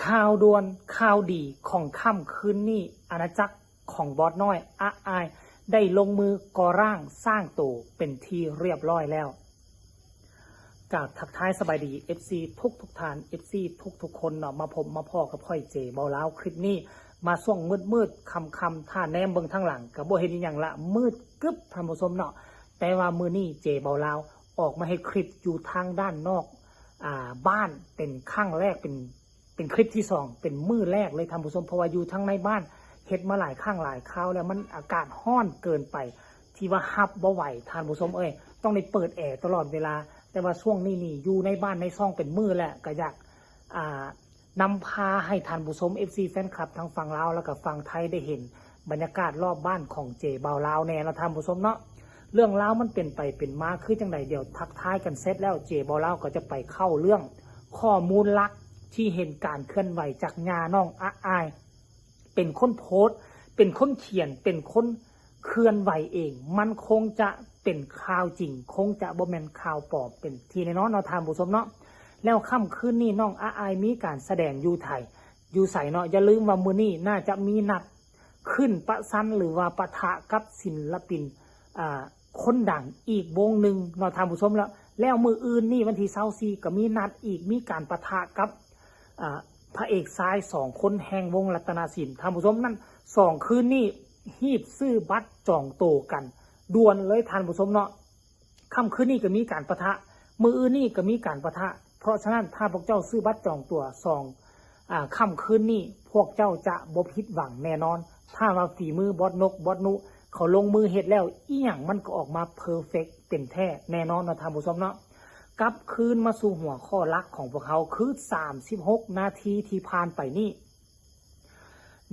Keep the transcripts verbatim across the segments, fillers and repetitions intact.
ข่าวด่วนข่าวดีของค่ำคืนนี้ อาณาจักรของบอสน้อยอะอาย ได้ลงมือก่อร่างสร้างโตเป็นที่เรียบร้อยแล้ว กราบทักทายสบายดี เอฟซี ทุกทุกท่าน เอฟซี ทุกทุกคนเนาะ มาพบมาพ้อกับข้อยเจเบาลาวคลิปนี้ มาช่วงมืดๆ ค่ำๆ ถ้าแนมเบิ่งทางหลังก็บ่เห็นอีหยังละ มืดกึ๊บท่านผู้ชมเนาะ แต่ว่ามื้อนี้เจเบาลาวออกมาเฮ็ดคลิปอยู่ทางด้านนอก อ่า บ้านเป็นครั้งแรก เป็น เป็นคลิปที่สอง เป็นมื้อแรกเลยท่านผู้ชม เพราะว่าอยู่ทางในบ้านเฮ็ดมาหลายครั้งหลายคราวแล้ว มันอากาศร้อนเกินไป ที่ว่าฮับบ่ไหวท่านผู้ชมเอ้ย ต้องได้เปิดแอร์ตลอดเวลา แต่ว่าช่วงนี้นี่อยู่ในบ้านในช่องเป็นมื้อแหละ ก็อยาก อ่า นำพาให้ท่านผู้ชม เอฟซี แฟนคลับทั้งฝั่งลาวแล้วก็ฝั่งไทยได้เห็นบรรยากาศรอบบ้านของเจเบาลาวแน่เนาะท่านผู้ชมเนาะ เรื่องราวมันเป็นไปเป็นมาคือจังใด เดี๋ยวทักทายกันเสร็จแล้วเจเบาลาวก็จะไปเข้าเรื่องข้อมูลหลักที่เห็นการเคลื่อนไหวจากญาน้องอะอาย เป็นคนโพสต์ เป็นคนเขียน เป็นคนเคลื่อนไหวเอง มันคงจะเป็นข่าวจริง คงจะบ่แม่นข่าวปลอมเป็นที่แน่นอนเนาะท่านผู้ชมเนาะ แล้วค่ำคืนนี้น้องอะอายมีการแสดงอยู่ไทย อยู่ไสเนาะ อย่าลืมว่ามื้อนี้น่าจะมีนัดขึ้นประชันหรือว่าปะทะกับศิลปิน อ่า คนดังอีกวงหนึ่งเนาะท่านผู้ชม แล้ว แล้วมื้ออื่นนี่วันที่ซาวสี่ก็มีนัดอีก มีการปะทะกับ อ่า พระเอกชายสองคนแห่งวงรัตนศิลป์ท่านผู้ชม นั่นสองคืนนี่ฮีบซื้อบัตรจองโตกันด่วนเลยท่านผู้ชมเนาะ ค่ำคืนนี้ก็มีการปะทะ มื้ออื่นนี่ก็มีการปะทะ เพราะฉะนั้นถ้าพวกเจ้าซื้อบัตรจองตั๋วสอง อ่า ค่ำคืนนี้พวกเจ้าจะบ่ผิดหวังแน่นอน ถ้าว่าฝีมือบอสนกบอสนุเขาลงมือเฮ็ดแล้ว อีหยังมันก็ออกมาเพอร์เฟกต์เป็นแท้แน่นอนเนาะท่านผู้ชมเนาะ กลับคืนมาสู่หัวข้อหลักของพวกเขาคือ สามสิบหก นาทีที่ผ่านไปนี่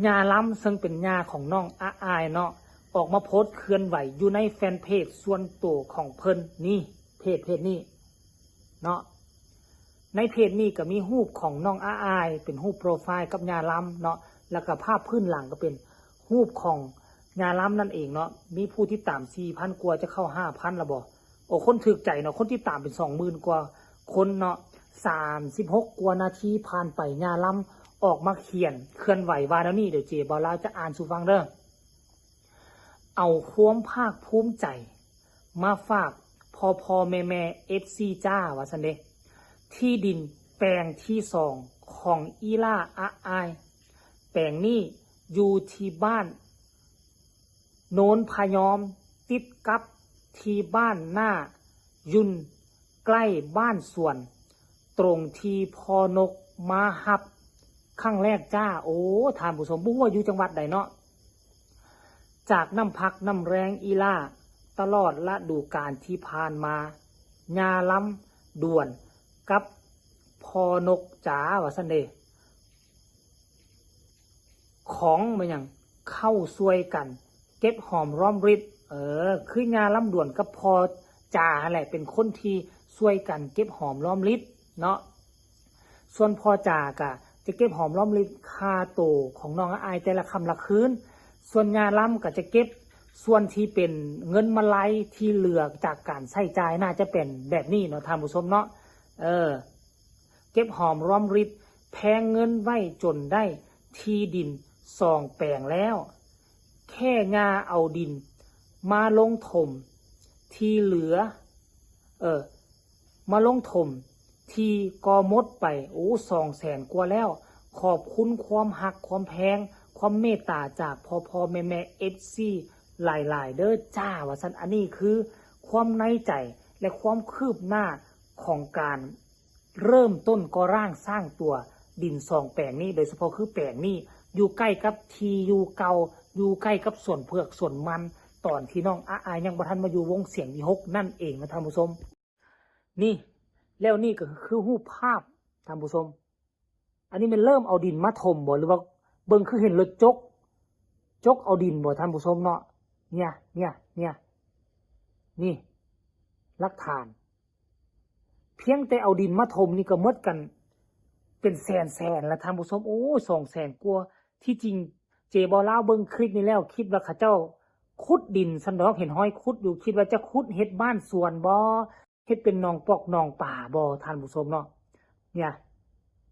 ญาลำซึ่งเป็นญาของน้องอะอายเนาะ ออกมาโพสต์เคลื่อนไหวอยู่ในแฟนเพจส่วนตัวของเพิ่นนี่ เพจเพจนี้เนาะ ในเพจนี้ก็มีรูปของน้องอะอาย เป็นรูปโปรไฟล์กับญาลำเนาะ แล้วก็ภาพพื้นหลังก็เป็นรูปของญาลำนั่นเองเนาะ มีผู้ติดตามสี่พันกว่าจะเข้าห้าพันแล้วบ่ โอ้ คนถูกใจเนาะ คนติดตามเป็นสองหมื่นกว่าคนเนาะ สามสิบหกกว่านาทีผ่านไป ญาลำออกมาเขียนเคลื่อนไหวว่าแนวนี้ เดี๋ยวเจเบาลาวจะอ่านสู่ฟังเด้อ เอาความภาคภูมิใจมาฝากพ่อพ่อแม่แม่เอฟซีจ้า ว่าซั่นเด้ ที่ดินแปลงที่สองของอีล่าอะอาย แปลงนี้อยู่ที่บ้านโนนพะยอม ติดกับที่บ้านหน้ายุน ใกล้บ้านสวน ตรงที่พ่อนกมาฮับครั้งแรกจ้า โอ้ ท่านผู้ชม บ่ฮู้ว่าอยู่จังหวัดใดเนาะ จากน้ำพักน้ำแรงอีล่า ตลอดฤดูกาลที่ผ่านมา ญาลำด่วนกับพ่อนกจ๋า ว่าซั่นเด้ ของมาหยัง เข้าช่วยกัน เก็บหอมรอมริบ เออ คือญาลำด่วนกับพ่อจ๋าหั่นแหละ เป็นคนที่ช่วยกันเก็บหอมรอมริบเนาะ ส่วนพ่อจ๋ากะจะเก็บหอมรอมริบค่าโตของน้องอะอายแต่ละค่ำละคืน ส่วนญาลำก็จะเก็บส่วนที่เป็นเงินมาลัยที่เหลือจากการใช้จ่าย น่าจะเป็นแบบนี้เนาะท่านผู้ชมเนาะ เออ เก็บหอมรอมริบ แพงเงินไว้จนได้ที่ดินสองแปลงแล้ว แค่ย่าเอาดินมาลงถมที่เหลือ เออ มาลงถมที่ก็หมดไป โอ้ สองแสนกว่าแล้ว ขอบคุณความฮักความแพง ความเมตตาจากพ่อพ่อแม่แม่เอฟซีหลายๆ เด้อจ้า ว่าซั่น อันนี้คือความในใจและความคืบหน้าของการเริ่มต้นก่อร่างสร้างตัวดินสองแปลงนี้ โดยเฉพาะคือแปลงนี้ อยู่ใกล้กับที่อยู่เก่า อยู่ใกล้กับสวนเผือกสวนมัน ตอนที่น้องอะอายยังบ่ทันมาอยู่วงเสียงวิหกนั่นเองนะท่านผู้ชม นี่ แล้วนี่ก็คือรูปภาพท่านผู้ชม อันนี้มันเริ่มเอาดินมาถมบ่ หรือว่าเบิ่งคือเห็นรถจก จกเอาดินบ่ท่านผู้ชมเนาะ เนี่ย เนี่ย เนี่ย นี่ หลักฐาน เพียงแต่เอาดินมาถมนี่ก็หมดกันเป็นแสนแสนแล้วท่านผู้ชม โอ้ย สองแสนกว่า ที่จริงเจเบาลาวเบิ่งคลิปนี้แล้ว คิดว่าเขาเจ้าขุดดินซั้นดอก เห็นฮอยขุดอยู่ คิดว่าจะขุดเฮ็ดบ้านสวนบ่ เฮ็ดเป็นหนองปอกหนองป่าบ่ท่านผู้ชมเนาะ เนี่ย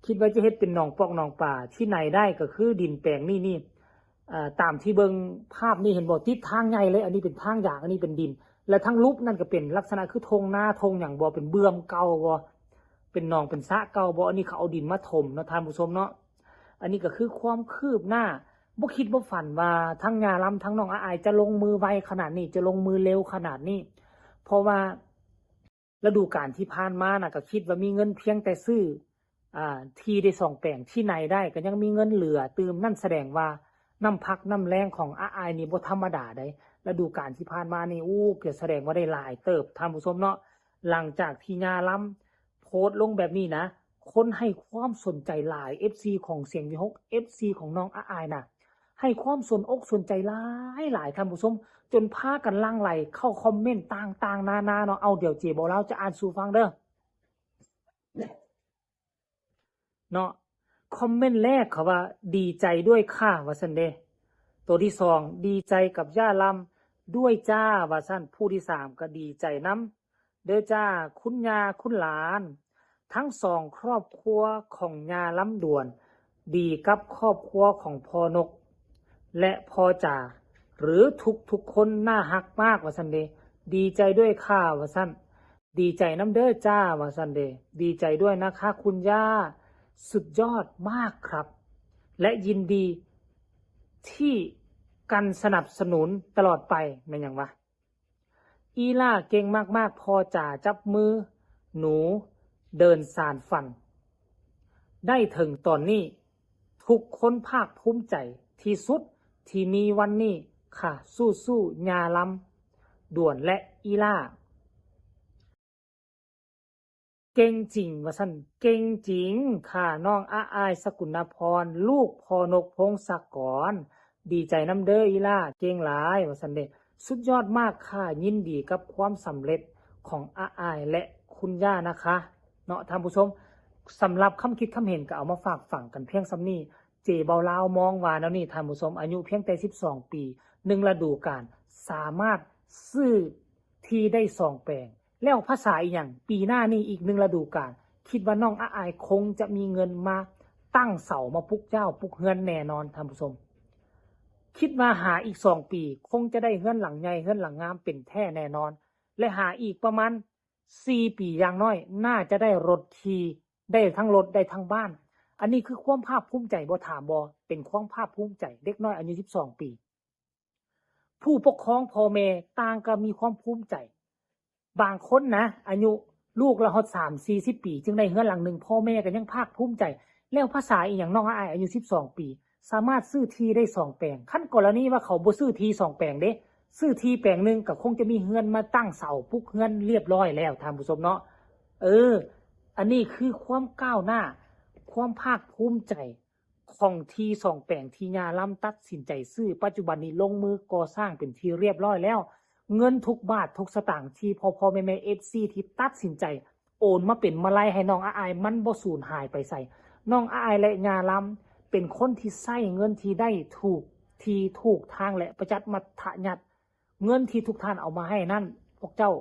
คิดว่าจะเฮ็ดเป็นหนองปอกหนองปลา ที่ไหนได้ก็คือดินแปลงนี่นี่ อ่า ตามที่เบิ่งภาพนี่เห็นบ่ ติดทางใหญ่เลย อันนี้เป็นทางยาง อันนี้เป็นดิน และทั้งรูปนั่นก็เป็นลักษณะคือทงนาทงหยังบ่ เป็นเบื้องเก่าบ่ เป็นหนองเป็นสระเก่าบ่ อันนี้เขาเอาดินมาถมเนาะท่านผู้ชมเนาะ อันนี้ก็คือความคืบหน้า บ่คิดบ่ฝันว่าทั้งย่าลำทั้งน้องอาอายจะลงมือไวขนาดนี้ จะลงมือเร็วขนาดนี้ เพราะว่าฤดูกาลที่ผ่านมาน่ะ ก็คิดว่ามีเงินเพียงแต่ซื้อ อ่า ที่ได้สองแปลง ที่ไหนได้ก็ยังมีเงินเหลือตื่ม นั่นแสดงว่าน้ำพักน้ำแรงของอาอายนี่บ่ธรรมดาเด้ ฤดูกาลที่ผ่านมานี่ อู้ ก็แสดงว่าได้หลายเติบท่านผู้ชมเนาะ หลังจากที่ย่าลำโพสต์ลงแบบนี้นะ คนให้ความสนใจหลาย เอฟซี ของเสียงวีหก เอฟซี ของน้องอาอายนะ ให้ความสนอกสนใจหลายหลายท่านผู้ชม จนพากันหลั่งไหลเข้าคอมเมนต์ต่างๆนานาเนาะ เอา เดี๋ยวเจ๊บ่าวลาวจะอ่านสู่ฟังเด้อ เนาะ คอมเมนต์แรกเขาว่า "ดีใจด้วยค่ะ" ว่าซั่นเด้ ตัวที่สอง "ดีใจกับย่าลำด้วยจ้า" ว่าซั่น ผู้ที่สามก็ "ดีใจนำเด้อจ้า คุณย่าคุณหลาน ทั้งสองครอบครัวของย่าลำด่วน ดีกับครอบครัวของพ่อนก และพ่อจ๋า หรือทุกๆคนน่าฮักมาก" ว่าซั่นเด้ "ดีใจด้วยค่ะ" ว่าซั่น "ดีใจนำเด้อจ้า" ว่าซั่นเด้ "ดีใจด้วยนะคะคุณย่า สุดยอดมากครับ และยินดีที่กันสนับสนุนตลอดไป" แม่นหยังวะ "อีหล่าเก่งมากๆ พ่อจ๋าจับมือหนูเดินสานฝัน ได้ถึงตอนนี้ ทุกคนภาคภูมิใจที่สุดที่มีวันนี้ค่ะ สู้ๆ ย่าลำด่วนและอีหล่า เก่งจริง ว่าซั่น "เก่งจริงค่ะ น้องอาอาย สกุณพร ลูกพ่อนก พงศกร ดีใจนำเด้ออีหล่า เก่งหลาย" ว่าซั่นเด้ "สุดยอดมากค่ะ ยินดีกับความสำเร็จของอาอายและคุณย่านะคะ" เนาะท่านผู้ชม สำหรับคำคิดคำเห็นก็เอามาฝากฝังกันเพียงส่ำนี้ เจ๊บ่าวลาวมองว่าแนวนี้ท่านผู้ชม อายุเพียงแต่สิบสองปี หนึ่งฤดูกาล สามารถซื้อที่ได้สองแปลง แล้วภาษาอีหยัง ปีหน้านี่อีกหนึ่งฤดูกาล คิดว่าน้องอาอายคงจะมีเงินมาตั้งเสามาปลูกเจ้าปลูกเฮือนแน่นอนท่านผู้ชม คิดว่าหาอีกสองปี คงจะได้เฮือนหลังใหญ่เฮือนหลังงามเป็นแท้แน่นอน และหาอีกประมาณสี่ปีอย่างน้อย น่าจะได้รถขี่ ได้ทั้งรถได้ทั้งบ้าน อันนี้คือความภาคภูมิใจบ่ ถามบ่ เป็นความภาคภูมิใจ เด็กน้อยอายุสิบสองปี ผู้ปกครองพ่อแม่ต่างก็มีความภูมิใจ บางคนนะ อายุลูกละฮอดสามสี่สิบปี จึงได้เฮือนหลังหนึ่ง พ่อแม่ก็ยังภาคภูมิใจ แล้วภาษาอีหยัง น้องอาอายอายุสิบสองปี สามารถซื้อที่ได้สองแปลง คันกรณีว่าเขาบ่ซื้อที่สองแปลงเด้ ซื้อที่แปลงหนึ่งก็คงจะมีเฮือนมาตั้งเสาปลูกเฮือนเรียบร้อยแล้วท่านผู้ชมเนาะ เออ อันนี้คือความก้าวหน้า ความภาคภูมิใจของที่สองแปลงที่ย่าลำตัดสินใจซื้อ ปัจจุบันนี้ลงมือก่อสร้างเป็นที่เรียบร้อยแล้ว เงินทุกบาททุกสตางค์ที่พ่อๆแม่ๆ เอฟซี ที่ตัดสินใจโอนมาเป็นมาลัยให้น้องอาอาย มันบ่สูญหายไปไส น้องอาอายและย่าลำเป็นคนที่ใช้เงินที่ได้ถูกที่ถูกทางและประหยัดมัธยัสถ์ เงินที่ทุกท่านเอามาให้นั่น พวกเจ้า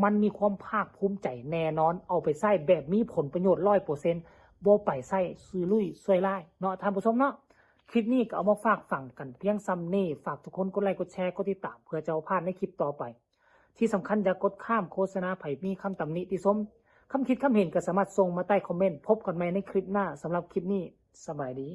มันมีความภาคภูมิใจแน่นอน เอาไปใช้แบบมีผลประโยชน์ร้อยเปอร์เซ็นต์ บ่ไปใช้สุรุ่ยซ่วยร่ายเนาะท่านผู้ชมเนาะ คลิปนี้ก็เอามาฝากฝังกันเพียงส่ำนี้ ฝากทุกคนกดไลค์กดแชร์กดติดตาม เพื่อจะบ่พลาดในคลิปต่อไป ที่สำคัญอย่ากดข้ามโฆษณา ไผมีคำตำหนิติชม คำคิดคำเห็นก็สามารถส่งมาใต้คอมเมนต์ พบกันใหม่ในคลิปหน้า สำหรับคลิปนี้สบายดี